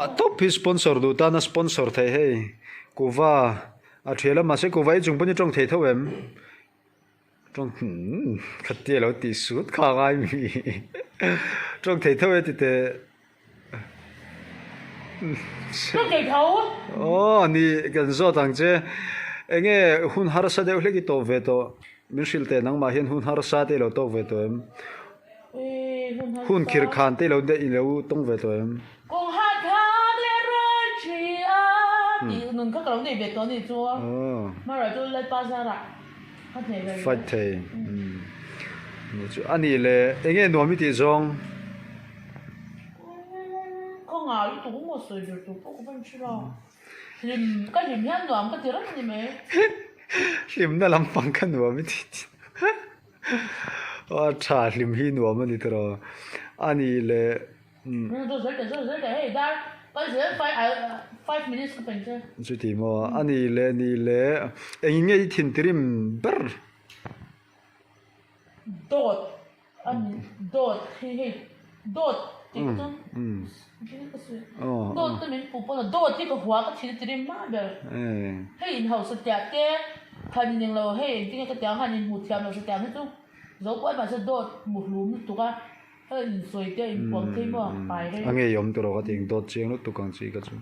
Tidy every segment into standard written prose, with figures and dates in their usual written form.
A tawp hi sponsor duh tana sponsor theih hei kuva a thial a mahse kuva hi chung pawn i tawng thei tho em tawng hmm khatia lo tih sut kha a ngai mi tawng thei tho e ti teh Tawng thei tho aw ni kan zawt ang che enge hun harsa deuh hlek i tawp ve tawh min hrilh teh nangmah hian hun harsa te i lo tawk ve tawh em. Hun khirh khan te ilo daih ilo tawng ve tawh em? Kawng hat thlak leh rawn thi a tih nun kha ka lo nei ve tawh a nih chu. Hmara chu Lalpa zarah ka hneh ve Fight thei. Nih chu a nih le enge nuam i tih zawng? Kawngah lutuk maw sawi ber tur pawh ka van hre lo. Hlim ka hlim hian nuam ka ti reng a ni mai. Hlimna lampang kha nuam i tih chu. A tha hlim hi nuam a ni tawh a ni le. Chuti maw a ni le ni le engin nge i thintirim ber? Dawt a ni dawt hi hei dawt tih chuan dawt te min puh pawn a dawt hi ka hua ka thintirim mah ber hei in hausa tiah te. Khan in englo hei engtin nge ka ti ang han in hmuh thiam lo hre ang hi chu zo pawh mahse dawt hmu hlum lutuk a hei in sawi te in puang thei maw pai rei. A ngei awm tur aw ka ti ang dawt chiang lutuk ang chi ka chu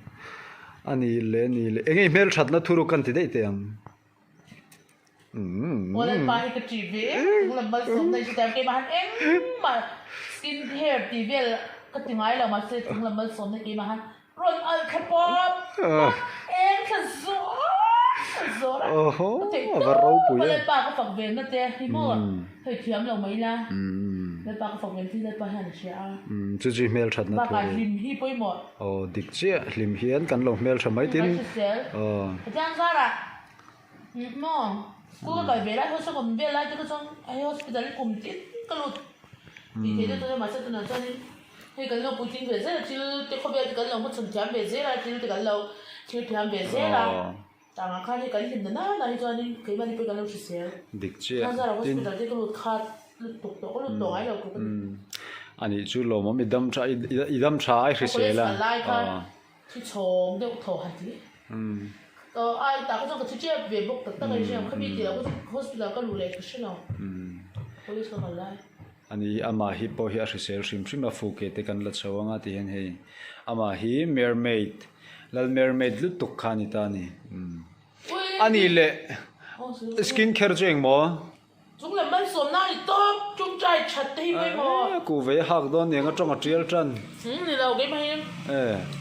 a ni le ni le enge i hmel thatna thuruk kan ti daih teh ang. Aw lalpa hi ka ṭih ve em chung lam malsawmna i hre thiam keimah han engmah skin care tih vel ka ti ngai lo mahse chung lam malsawmna keimah han Rawn alh thla pawp pawp eng thla zawr zawr a ka theih tawp a Lalpa ka fak ve na te hi maw hei thiam lo mai ila Lalpa ka fak ve na te hi Lalpa hian a hria a chu chu hmel that na bakah hlim hi pawimawh aw dik chiah hlim hian kan lo hmel tha mai tin aw Pathian zarah maw school ka kal ve lai hawsa kum vel lai te kha chuan hei hospital hi kum tin ka lut tih theih deuh tawh mahse tunah chuanin Hei kan lo puitling ve zel a, thil te khawvel te kan lo hmachhawn thiam ve zel a, thil te kan lo thlir thiam ve zel a, tangah khan hei kan hlim na nana hi chuanin keimahni pawh kan lo hrisel. Dik chiah. Khazara hospital te ka lut khat lut tuk tawh, ka lut tawh ngai lo tluk a ni. A nih chu lawmawm i dam tha i dam tha ai hrisel a. College kal lai khan thi chhawng deuh thaw han ti. Ai tah kha chuan ka thi tep ve bawk tak tak a ni hre ang, khami tih loh kha chu hospital ka luh leh ka hre lo. College ka kal lai. A ni, amah hi pawh hi a hrisel hrim hrim a, fuke te kan la chho anga ti hian hei amah hi mermaid, lal mermaid lutuk kha a ni ta a ni. A ni leh skin care chu eng maw? Chung lam malsawmna a ni tawp, tawngtai that te hi pawimawh. E, kuh vei a hak dawn niang a tawng a tial tan. Ni lo, keimah hi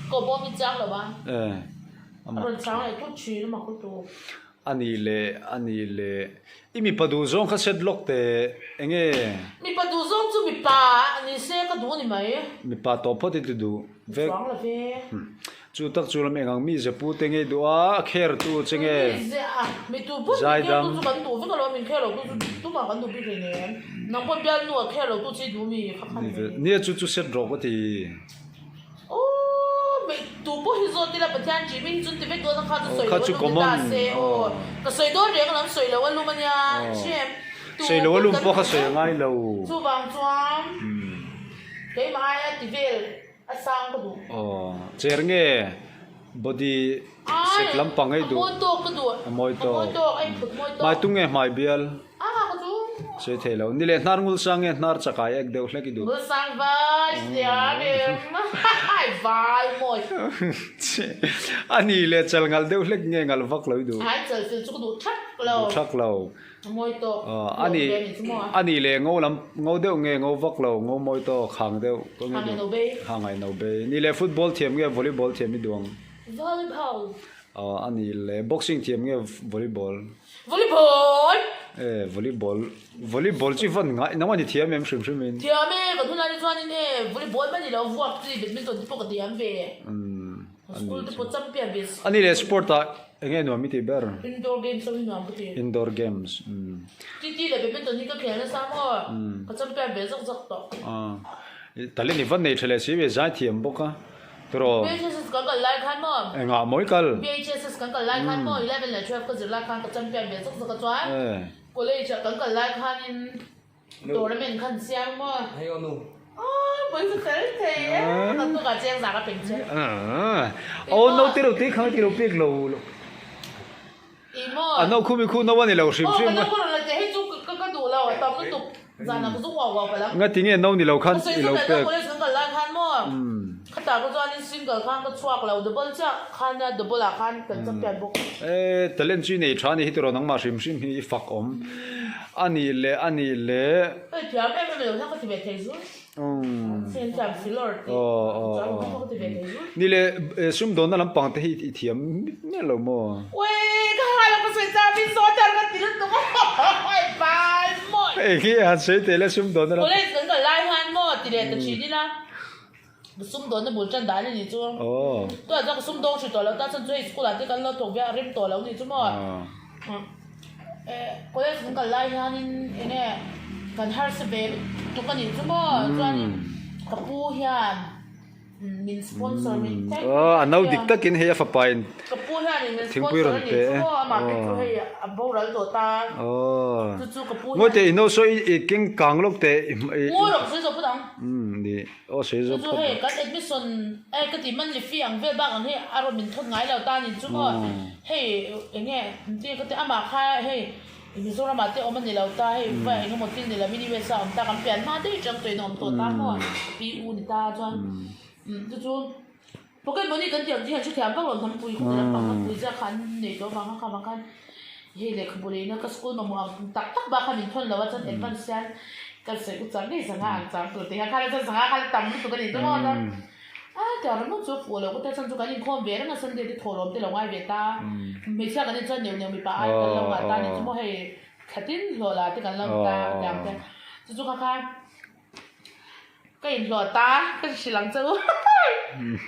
koh pawh min chang lo a. A rawn chang leh thut thin a mak lutuk. A nih leh, a nih leh. I mipa duh zawng kha set lawk teh, enge? Mipa duh zawng chu mipa ni se ka duh a ni mai. Mipa tawh phawt i ti duh vek. Chuang lo ve. Chu tak chu lam eng ang mi ze pu te ngei duh a, a kher tu che nge? Mi ze a, mi tu pawn min kher tu chu kan duh vek alawm, min kher lo tu chu tumah kan duh bik hleinem. Nang pawn bialnu a kher lo tu che i duh mi kha khan ve. Nia chu chu set rawh ka ti. Aww mei tu pawh hi zawt ila Pathian ṭih mi hi chu an ti vek dawn a kha chu sawi loh a lum ni ta se aw ka sawi dawn reng alawm sawi loh a lum ania hriam tu sawi loh a lum pawh kha sawi a ngai lo chuvang chuan keimah aia ti vel a sang ka duh aw cher nge body sek lampang ei duh a mawi tawk ka duh a mawi tawk a mawi tawk a inphut mawi tawk hmai tung nge hmai bial. A ka chu. Sawi thei lo. Ni leh hnar ngul sang nge hnar chakai ek deuh hlek i duh. Ngul sang vai siam em hai vai mawi. A ni leh chal ngalh deuh hlek nge ngalh vak lo i duh. Hai chal fel chu ka duh thak lo. Duh thak lo. A mawi tawk. A ni a ni leh ngo lam ngo deuh nge ngo vak lo ngo mawi tawk hang deuh. Hang ngaih no bei. Hang ngaih no bei. Ni leh football thiam nge volleyball thiam i duh ang. Volleyball. A ni leh boxing thiam nge volleyball. Volleyball! E, volleyball, volleyball chu i van ngai, nang ni thiam em hrim hrim in? Thiam e, kan hunlai te chuanin e, volleyball mai ni lo, vuak chi badminton te pawh ka thiam ve. Umm, a ni School te pawh champion ve si. A ni leh sport ah eng nge nuam i tih ber? Indoor games ho hi nuam ka ti. Indoor games, umm. TT leh badminton hi ka khel nasa maw, ka champion ve zawk zawk tawh. Ah, talent i van nei tha leh si ve, zai thiam bawk a. Tiraw? BHSS kan kal lai khan maw? Engah mawi kal? BHSS kan kal lai khan maw? 11 leh 12 ka zir lai khan ka champion ve zawk zawk a chuan college ah kan kal lai khanin tournament khan siam maw? Hei aw nu. Aw. Pawisa tel thei e, kan hnungah cheng zah ka peng che. Aw naute lo tui khang ti lo pek lo. I maw? A no khu mi khu no a ni lo hrim hrim. Aw ka no khu rawn la teh hei chu ka ka duh lo a tam lutuk zan ah ka zu uau uau palh ang. Nga ti nge no ni lo khan i lo pek. Ka sawi chu college kan kal lai khan maw khatah ka chuanin single khan ka chhuak lo double chiah khan a double ah khan kan champion bawk. E talent chu i nei tha a ni hi tiraw nangmah hrim hrim hi i fak awm a nih leh a nih leh. Hei thiam em em lo hian ka ti ve thei zul. Ni le sumdawnna lampang te hi i thiam miah lo maw? Hei hi han sawi teh le sumdawnna lampang. College kan kal lai hianin eng nge kan harsa ve lutuk a nih chu maw chuanin ka pu hian min sponsor min thank you Aw a no dik takin hei a fapa in ka pu hianin min thingpui sponsor rawn a nih pe chu e maw amah phei chu hei a boral tawh ta aw chu chu ka pu Ngawi hian teh i no saw i keng kang lawk teh i Ngawi rawh ka sawi zawh phawt ang. Umm ni. Aw sawi zawk Chu chu hei kan admission eh ka ti monthly fee ang vel bak ang hi a rawn min thawt ngai lo ta ni chu maw hei eng nge ti ka ti amah kha hei Mizoram ah te awm a ni lo ta hei va eng emaw thil ni lo in US ah awm ta kan pian hma daih atang tawhin a awm tawh ta maw pi u ni ta chuan chu chu pocket money kan tih ang te hian hrethiam vak lo hnampui khawpui lampang hnampui ziak kha an nei tawh avang a kha vang khan Hei lehkhabu leina ka school mamawh ang tak tak bak kha min thawn lo a chuan advance hian ka sawi u chang ngei sangha ang chang tur te hian kha la chuan sangha kha la tam lutuk a ni chu maw chuan a tiang ringawt chu fuh lo ka tia chuan chu kan inkhawm ve reng a Sunday te thawhlawm te lo ngai ve ta hmeichhia kan in chuan neuh neuh mipa ai kan lo ngah ta a ni chu maw hei thla tin hlawh la te kan lo ta tiang te chu chu kha khan Ka inhlawh ta, ka hrilh ang che u.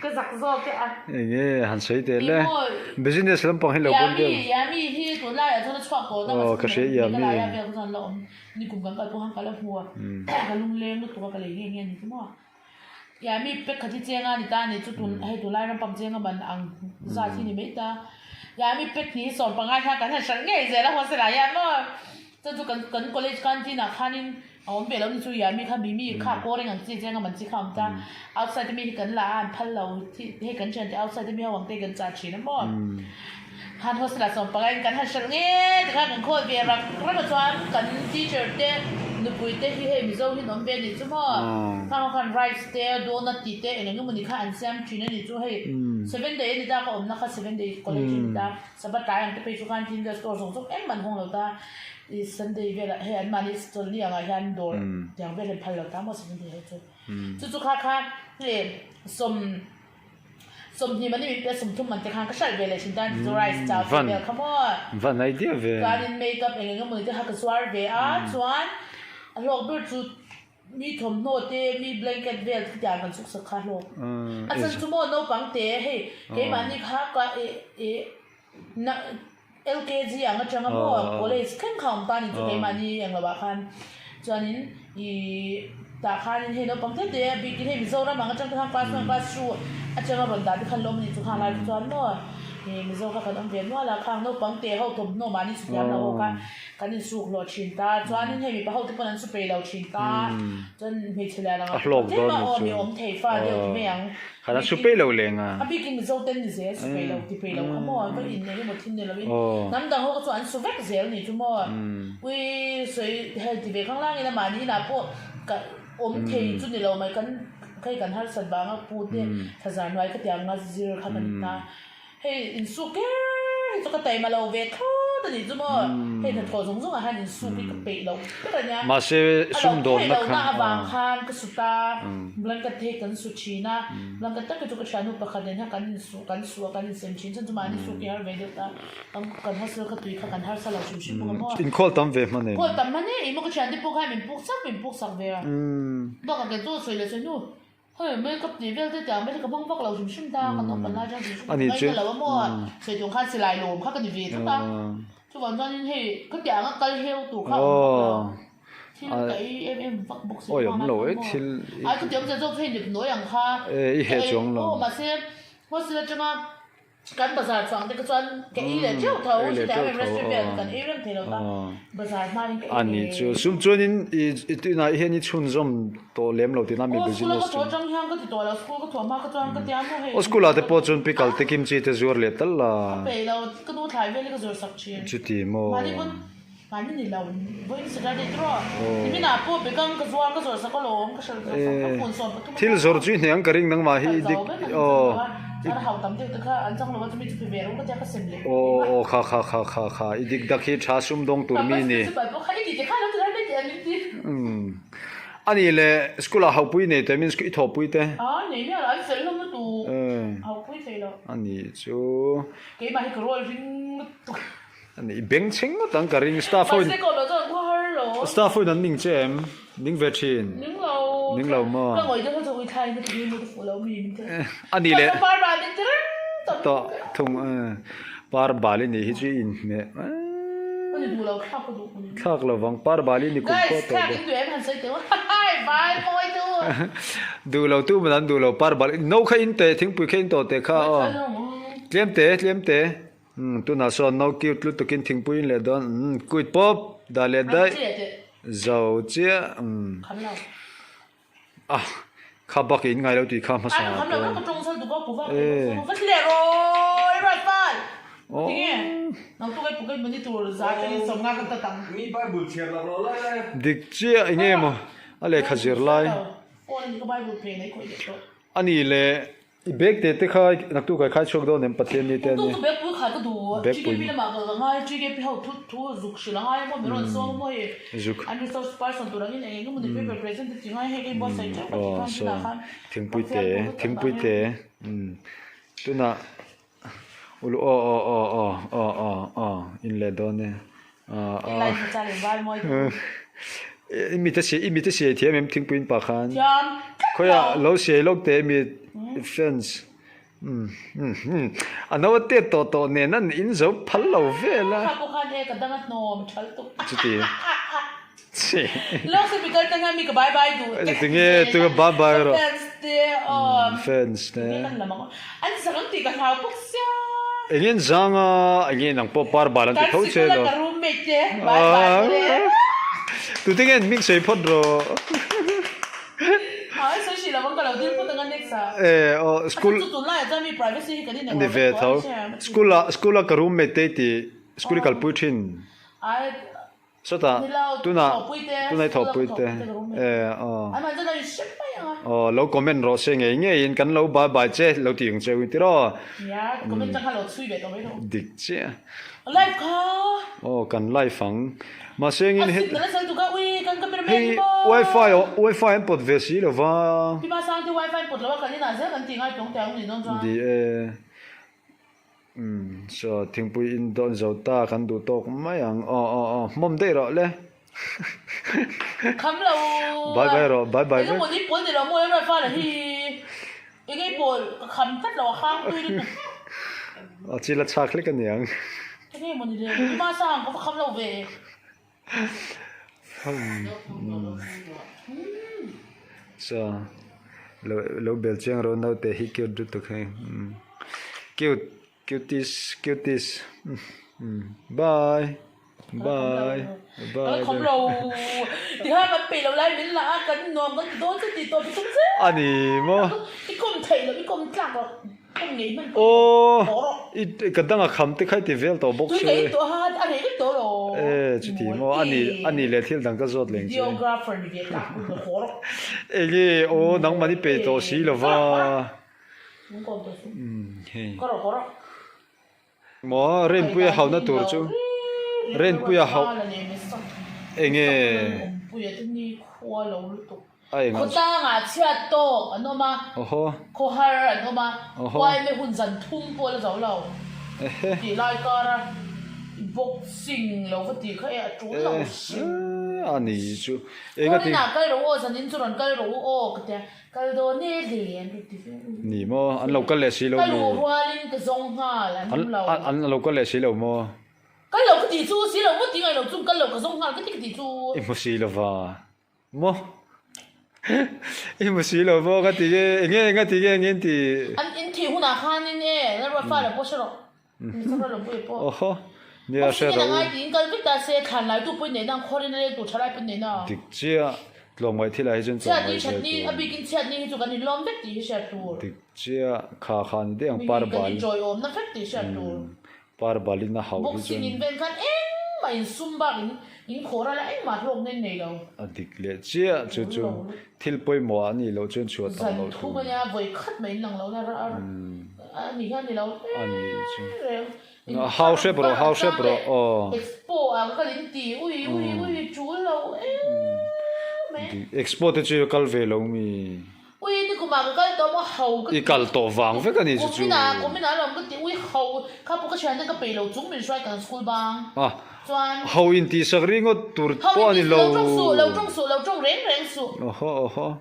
Ka zak zawk e a. Enge han sawi teh le. Business lampang hi lo pawn deuh. Yami, Yami hi tunlaiah chuan a chhuak tawh na. Aw ka hria Yami. Meghalaya vel kha chuan la awm. Nikum kan kal pawh khan ka la hmu a. Ka lungleng lutuk a ka lei nghe nghe a ni chu maw. Yami pack khat hi cheng a ni ta a ni chu tun hei tunlai rampang cheng a man ang zat hi ni mai ta. Yami pack hnih hi 15 hian kan han hralh ngei zel a hostel ah hian maw. Chuan chu kan kan college canteen ah khanin a awm ve lo ni chu Yami kha Mimi kha kaw reng ang chi cheng a man chi kha a awm ta outside ami hi kan la a an phal lo hei kan thiante outside ami ho ang te hi kan chah thin a maw khan hostel ah 15 in kan han hralh nge ti khan kan khawl ve rak rak a chuan kan teacher te nupui te hi hei Mizo hi an awm ve a nih chu maw khang ho khan rice te donut tih te eng eng emawni kha an siam thin a nih chu hei seven day a ni ta ka awmna kha seven day college a ni ta. Sabbath tlai ang te phei chu khan thil vel store zawng zawng engmah an hawng lo ta i Sunday velah hei an mahni chawlhni angah hian dawr tiang vel an phal lo ta maw Sunday ho chu chu chu kha kha hei sawm 20 man i min pe 30 man te khan ka hralh ve leh thin ta chu rice chau te vel kha maw van idea ve chuanin makeup eng eng emawni te kha ka zuar ve a chuan a hlawk ber chu Mi thawmhnaw te, mi blanket vel te tiang kan suksak kha hlawk. A chhan chu maw naupang te hei keimahni kha ka eh na LKG ang atanga maw college thleng kha awm ta ni chu keimahni eng lo ah khan chuanin ih tah khanin hei naupang te te a bikin hei Mizoram ang atang te khan class one class two atanga rawn dah te khan la awm a ni chu khang lai te chuan maw ih Mizo kha kan awm ve nual a khang naupang te ho thawmhnaw mahni chutiang lo ho kha Kan insuk hlawh thin ta, chuanin hei mipa hote pawn an su pei lo thin ta, chuan hmeichhe lian anga A hlawk dawn tlem a aw mi awm thei fa deuh ti mai ang. Khan an su pei lo leng a. A bikin Mizo ten ni zel su pei lo ti pei lo kha maw, an va in eng emaw thil ni loin hnam dang ho kha chu an su vek zel ni chu maw. Ui sawi hel ti ve khang langin a mahni inah pawh ka awm thei chu ni lo mai kan hei kan harsat vanga pu te thlazar hnuai ka tiang anga zir kha kan ta. Hei insuk ker hi chu ka taima lo ve thlawt a nih chu maw, hei hnathawh zawng zawngah hian insuk hi ka peih loh ber a nia. Mahse A lo sumdawnna theih lohna kha avang khan ka su ta, blanket te hi kan su thin a, blanket tak hi chu ka thiannu pakhat nen hian kan insu kan su a kan insem thin chuan chu mahni suk hi har ve deuh ta, kan kan hostel kha tui kha kan harsa lo hrim hrim bawk a maw. Inkhawl tam ve hman em? Khawl tam hman e, ih maw ka thiante pawh khan min puk sak min puk sak ve a, bakah kei chu sawi leh sawi hnu. Hei makeup tih vel te tiang vel hi ka hmang vak lo hrim hrim ta, ka naupan lai atang hrim hrim ka ngaina lo a maw, sawi tum khan silai lawm kha ka ni ve tlat a, chuvang chuanin hei ka tih anga kal heu tur kha a awm vak lo, thil ka ei em em vak bawk si awm lo e thil ai ka ti awm zet zawk chu hei nep nawi ang kha i heh chuang lo aw mahse hostel atanga. Kan bazar chuang te kha chuan ka ei leh teuh tho, chutiang em restaurant vel kan ei reng thei lo ta, bazar hmain ka ei A nih chu, sum chuanin i tunah hian i chhunzawm tawh lem lo tihna mi business chu? Aw school a ka thawh atang hian ka ti tawh lo, school ka thawh hma kha chuan ka tia maw hei. Aw school ah te pawh chuan pickle te kimchi te zuar leh tal la. Ka peih lo, ka nu thlai vel hi ka zuar sak thin. Chuti maw? Mahni pawn Mahni ni lo, vawiin Saturday te rawh. Niminah pawh bekang ka zuar ka zawrh sak alawm, ka hralh zawrh sak ka phun 13 a Thil zawrh chu i hneh ang ka ring nangmah hi i dik aw. Chuan a hau tam deuh te kha an chang lo a chumi chu pe ve rawh ka tia ka sem leh Aw aw kha kha kha kha kha i dik dak hi tha sum dawng tur mi ni. Umm ani le school ah hauhpui nei teh means i thawhpui te. Nei miah lo an fel hlawm lutuk hauhpui thei lo. Ani chu. Keimah hi ka rawl ring lutuk. I beng chheng ngawt ang ka ring staff ho in staff ho in an ning che em ning ve thin ning lo maw a nih leh tawh thung par bal i nih hi chu i inhmeh thlak lo vang par bal i ni kum pawh tawh duh lo tu man an duh lo par bal no kha in teh thingpui kha in tawh teh kha aw tlem te tlem te. Umm tunah sawn no cute lutuk in thingpui in leh dawn umm quit pawp dah leh daih zo chiah umm ah kha bak in ngai lo tih kha hmasa pawh e dik chiah eng nge maw a lehkha zir lai a ni leh. I bag te te kha naktuk ah i khai chhuak dawn em Pathian ni te a nia. Bag pui khai ka duh. Bag pui. TKP lamah ka la ngai TKP ho thu thu zuk hrilh a ngai emaw mi rawn sawm emaw hei. Zuk. An resource person tur angin eng eng emaw ni paper present te chi ngai hei ka inbuatsaih teuh ka ti khan tunah khan. Thingpui te thingpui te tunah ulu aw aw aw aw aw aw aw in leh dawn e aw aw. Lai hmu char in vai mawi duh. I mit a siai i mit a siai thiam em thingpui in pah khan. Thiam Khawiah lo siai lawk teh mi fans umm umm a no a tet tawh tawh nen an in zo phal lo vel a. Kha pawh khan e ka dang a hnawm thal tuk. Chuti. Lawk se mi kal tang hian mi ka bye bye duh te. Tinge tu ka bye bye rawh. Fans te aw. Fans te. Tinge kan lam ang an zang an tih ka hlau bawk sia. Enge an zang a enge nang pawh par bal an ti tho che lo. Kan sikul a ka roommate te bye bye rawh le. Tu tinge an hming sawi phawt rawh. Ai sawi hrih lo ang ka lo dil phawt ang a next ah. E aw school. A chhan chu tunlai ah chuan mi privacy hi kan ineng Ni ve tho. School ah school a ka roommate te i tih school i kalpui thin. Ai Sawtah tunah tunah i thawhpui te e aw aw lo comment rawh se ngei ngeiin kan lo bye bye che lo tih ang che u tiraw dik chiah aw kan live ang mahse engin hei wifi wifi an pawt ve si lo va di e. Umm saw thingpui in dawn zo ta kan duh tawk mai ang aw aw aw hmawm daih rawh le Kham lo Bye bye rawh bye bye Eng emaw ni pawl ni lo maw em Rafa la hi eng ei pawl ka kham tlat lo a hang tui lutuk A chil a chhak hlek a niang Eng emaw ni le i ma sang ka va kham lo ve Saw lo lo bel chiang rawh naute hi cute lutuk hei cute cuties cuties bye bye bye a ni maw Aw i ka dang a kham te kha i ti vel tawh bawk se e chuti maw a ni a ni leh thil dang ka zawt leng che enge aw nangmahni pe tawh si lo va umm hei maw Rinpuia hauhna tur chu Rinpuia hauh enge. A engah Khawtlangah chhiat tawk an awm a, Awhaw. khawhar an awm a, Awhaw. Huaime hun zan thum pawh la zo lo Ehe. tih lai kara boxing lo va tih kha e a tul lo hrim. Eh, a ni chu. Eng a ti. Kawrinah kal rawh u aw, zanin chu rawn kal rawh u aw ka tia, kal dawn e le an rawn ti ve. Ni maw, an lo kal leh si lo Ka mi. luh rualin ka zawng nghal, an awm lo. An an lo kal leh si lo maw? Kal lo ka tih chu si lo maw ti ngaih lo chung kal lo ka zawng nghal ka ti ka tih chu. I hmu si lo va. Maw? I hmu si lo bawk a ti nge enge eng a ti nge eng in ti. An in thih hunah khanin e Lalruat fa lo pawh hre rawh. Mizoram lo pawh i pawh. Awhaw nia hre Boxing in a rawh u. ngai tiin kal vek ta se thlan lai tu pawh in neihna ang khuarin a leng tur tha lai pawh in neihna. Dik chiah tlawmngaih thil ah hi chuan Chhiat ni tlawmngaih that ve ni tur. a bikin chhiat ni hi chu kan inlawm vek tih hi hriat tur. Dik chiah kha kha ni daih ang Mi par kan bal. inṭawiawmna vek tih hriat tur. Par balin a hauh hi Boxing chuan. in ven khan engmah in sum bak in in khawh ral a engmah hlawk nen nei lo. A dik leh chiah chu chu thil pawimawh ah nih loh chuan chhuah tam loh Zan thum tur. a nia vawi khat mai in lang lo na a ni hian ni lo A ni chu. reng in Hau hrep rawh hau hrep chang rawh leh aw. Expo ah ka kal in ti ui ui ui tul lo em mai. Expo te chu kal ve lo mi. Ui ni kumah ka kal tawh maw ho ka ti. I kal tawh vang vek a ni chu chu. Kuminah kuminah alawm ka ti ui ho kha pawh ka thian ten ka peih lo chung min hruai kan school bang Ah chuan. Ho in tih sak ringawt tur pawh a ni lo. Ho in tih lo tawng suh lo tawng suh lo tawng reng reng suh. Awhaw awhaw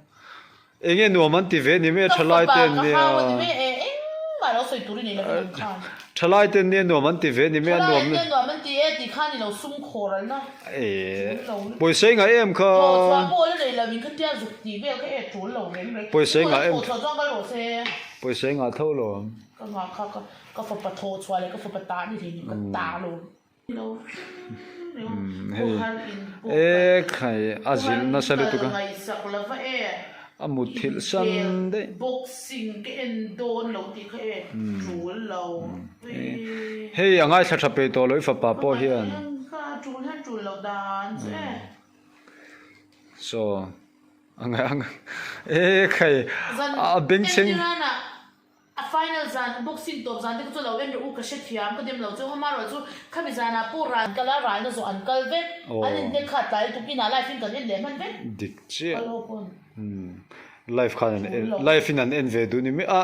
enge nuam an ti ve ni mai a thalai ten nia. Ka fapa ka hau a ni mai e engmah lo sawi tur i nei lo ang khan. Thalai ten nia nuam an ti ve ni mai a nuam. Thalai ten nuam an ti e tih kha ni lo sum khawr al na. Eeh pawisa i ngah em kha. Thaw chhuah pawh la nei lo in khatia zuk tih vel kha e tul lo reng reng. Pawisa i ngah em. Thaw chhuah chuan kal rawh se. Pawisa i ngah tho lo ang. Ka ngah kha ka ka fapa thaw chhuah leh ka fapa ta ni hlei ka ta lo. Hei e khai a zilh nasa lutuk a. Ngaihsak lova e. A mutthilh san daih. Boxing ka en dawn lo tih kha e tul lo. Hei a ngaithla tha peih tawh lo i fapa pawh hian. Kha tul hian tul lo dan chu e. Saw a ngai ang e khai a bengchheng. A final zan boxing tawp zan te kha chu lo en rawh u ka hrethiam ka dem lo chu hamarawh chu khami zanah pawh ral an kal a ralna zawh an kal vek an inhnek kha tlai lutuk inah live in kan en leh hman vek Dik chiah kal ho pawn live khan an en live in an en ve duh ni mai a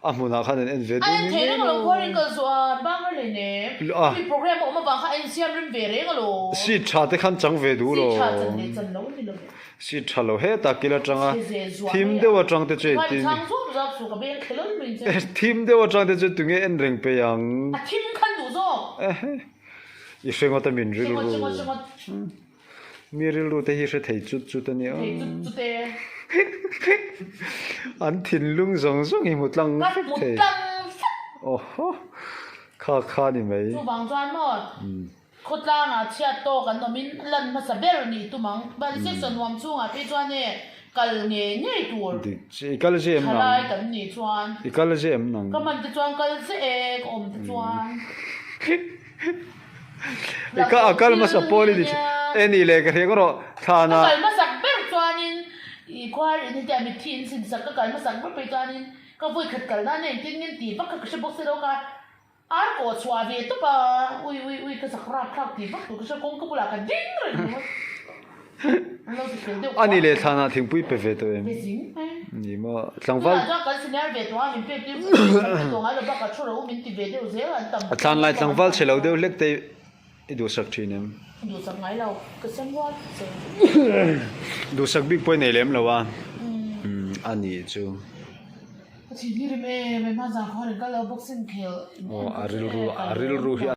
a hmunah khan an en ve duh A en ni thei mai reng lo alawm khuarin kal zawh a bang reng leh nem a mi program a awm avang kha a insiam rem ve reng alawm seat tha te khan chang ve duh seat tha chan lo leh chan lo ni lo ve. Seat tha lo hetah kil atanga thim deuh atang te chu engtin thim deuh atang te chu tunge en reng peih ang i hre ngawt a min rilru mi rilru te hi hre thei chut chut a nia an thinlung zawng zawng hi hmu tlang vek thei awhaw kha kha ni mai. Khawtlangah chhiat tawk an awmin lan hmasa ber nih tum ang. Ban section nuam chhungah phei chuan e kal ngei ngei tur. Dik che, i kal zeh em nang? Thalai kan nih chuan. I kal zeh em nang? Ka hman te chuan kal zeh e, ka awm te chuan. I ka a kal hmasa pawl i ni thin. E nih leh ka hria ka rawh thlan ah. Ka kal hmasak ber chuanin i khuar in hetiang mitthi in sinsak ka kal hmasak ber phei chuanin ka vawikhat kal nan e engtin nge tih vak kha ka hre bawk si lo ka. Ar kawh chhuah ve tawp a, ui ui ui ka zak rap thlak tih vak tur ka hria kawngka bulah ka ding reng ringawt. An lo ti fel deuh A ni kuah. leh thlanah thingpui pe ve tawh em? Pe zing mai. Ni maw tlangval. Tunah chuan kan senior ve tawh a, min pek tir pawh kan pe tawh ngai lo bakah thu ro min ti ve deuh zel an tam A thlan lai tlangval chhe lo deuh hlek te i duhsak thin em? Duhsak ngai lo, ka sem rual che. Duhsak bik pawh i nei lem lo a, a nih chu. Ka thin hi rim em em a, zan khaw reng kal lo boxing khel Aw a rilru a rilru hi a.